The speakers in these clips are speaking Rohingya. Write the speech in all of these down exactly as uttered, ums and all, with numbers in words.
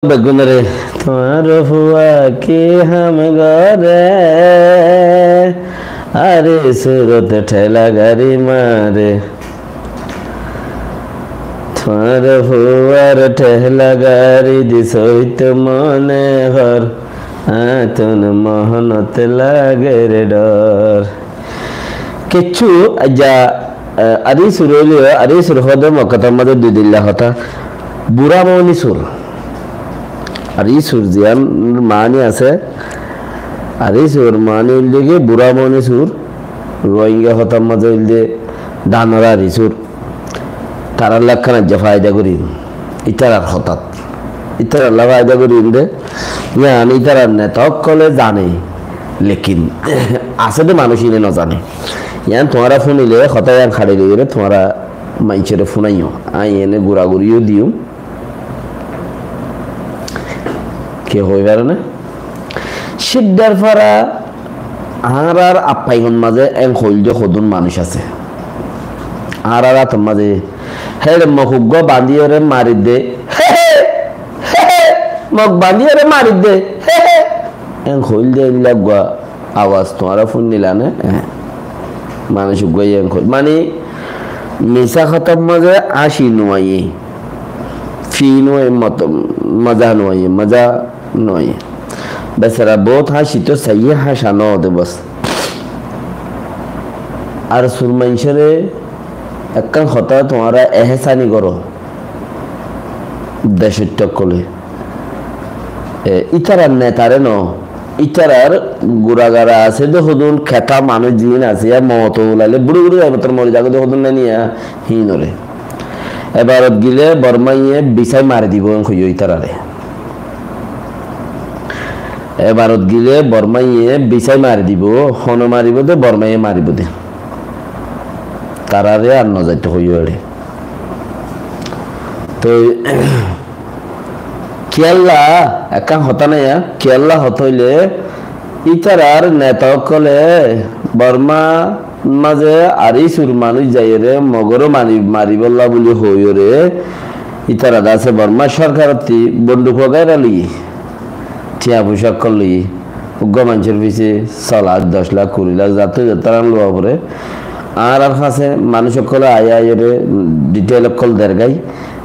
Beggúnore, tuáñr fua ki ham gore, Ari surot thela gari mare. Tuáñr fuar thela gari di sóit mone hor, añtun mohnot lager dhor. Kessú aijja, eh, Ari sur óile, Ari sur hoóde Mokkatar mazé dui dilla hotá. Bura moni sur. Ari sur ziyán mani asé, Ari sur mani óilde ki bura moni sur. Rohingya hotár mazé óilde danor Ari sur. Tarár lá ekkán aijja faida gorim. Ítarar hotát. Ítarar lá faida gorim de. Yián ítarar neta ókkole zane. Lekin asé de manúic íne no zane. Yián tuáñra fúnile, hotá yián haçi loiyóre tuáñra maincóre fúnaiyó. Añí ene guraguriyó diyum. Kiyé hoi fare né? Siddar fara añárar appaihon mazé en hoil de hodún manúic asé. Añárar ator mazé héçe mok uggúa bandíyore maridde. He he! He he! Mok bandíyore maridde. He he! En hoil de eilla uggúa awas tuáñra fúnnila né? Eh. Manúic uggúa en hoil. Mani, misá hotar mazé añci nuaiyé. Fi nuaiyé, mot-, maza nuaiyé, maza nuaiyé. Besara bout hañcito saiyé, hañca no de bos. Ar sur maincóre ekkán hotá tuáñra ehesani goró. Decóitta ókkole. E, ítarar netare no, ítarar guragara asé de hodún keta manúic ziín asé, ya moto ulaile buri buri zaibo, tor mori zagói de hodún neniya hínore. Ebarot gile Bormaiye bisái mari dibo en hoiyó ítarare. Ebarot gile Bormaiye bisái mari dibo, hone maribo de, Bormaiye maribo de. Tarare ar no zaito hoiyó ere. Toi kiyólla, ekkán hotá naiya, kiyólla hotá óile, ítarar neta ókkole Borma mazé Ari sur manúic zaiyóre Mogoré mari-, maribólla buli hoiyóre, ítara dase Borma sorkarottí bonduk wagaira loiyé, thiañ foicá ókkol loiyé, uggúa maincór fisé só lak, doc lak, kuri lak, zattú zattú tarán luwa foré. Añárar hañsé manúic ókkole aiyé aiyóre, mm, detail ókkol dergái.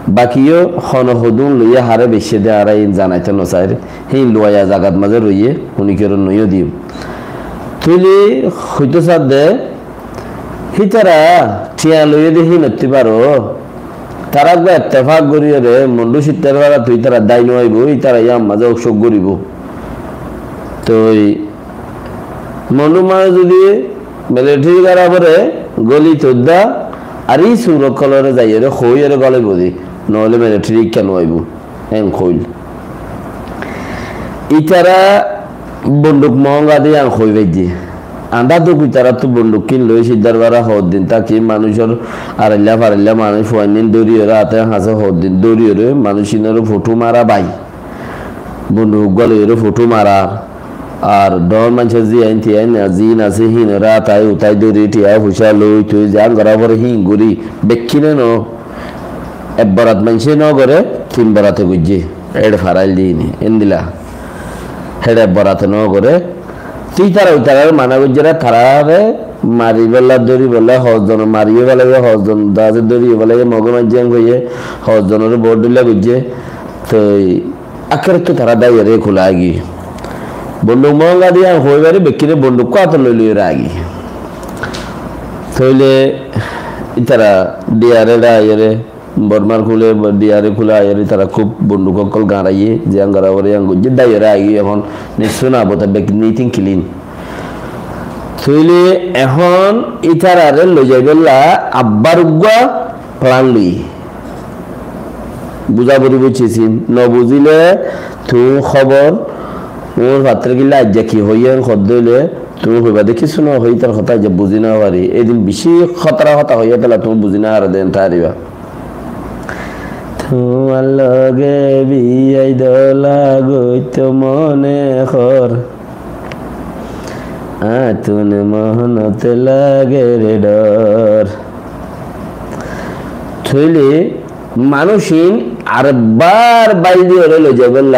Baki yó hone hodún loiyé, haré beiccé de añára iín zanaitó no sair. Híin luwaiya zagat mazé roiyé, unikiyóre noiyó diyum. Tóile hoitó sadde, hítara thiañ loiyé de híin ottí baro. Tará uggúa ettefak goríyoré, Mondu Cittar farattú ítara dái no aibó, ítara yían mazé óuk cóuk goríbo. Toi Mondu mazé zudi militeri gara foré, góli toddá, Ari sur ókkolóre zaiyóre, hoóiyoré gólaibo de, noóile militeri ikká no aibó. En hoil. Ítara bonduk moónga de yián hoi faijje. Añdá duk ítarattú bonduk kín loi Siddar fara hoddin táki manúicor arailla farailla manúic fuainnín dóriyoré, áte hañsé hoddin dóriyoré, manúic ínoré fotó mara bái. Bonduk uggúa loiyoré fotó mara. Ar dhoóñr maincór ziyán tiyán ziín asé híinoré átái utái dóri thiañ foicá loi tui zián gorá foré híin gorí bekkíne noó. Ek borat maincé nógoré, tin borate goijjé. Éçe farail de híine, endila. Héçe ek borate nógoré. Te ítara itaráre mana goijjé ré, taráre maribólla, dóribólla, hoózon mariyó félaiye, hoózon daáse dóriyó félaiye, Mogé maijjé en hoiyé, hoózonoré boóut dhóilla goijjé. Toi Akérottu tará dáiyoré kula aigiyói. Bonduk moónga de yián hoói bari bekkíne bonduk kúatot loi loiyoré aigiyói. Tóile ítara dhiyaré aiyóre, Bormar kule, dhiyaré kule aiyóre ítara kúb bonduk ókkol gañraiyé, ziyán gorá foré yián goijjé, dáiyoré aigiyói ehón nissú na bota bek nitin kilin. Tóile ehón ítararé loizaibólla abbar uggúa plan loiyé. Buzá foribó cisin. Nobuzíle tuñí hóbor, tuñí fattór killa aijja ki hoiyé hoddé óile, tuñí hoibá de kissú no hoiyé, ítar hotá aijja buzí no fari. Édin bicí hótara hotá hoiyé, étella tuñí buzí no faro de, en táriba. Tuáñr loge biyai dola goitto mone hor. Añtun mohnot lager dhor. Tóile manúic ín arekbar bail diyóre loi zaibólla.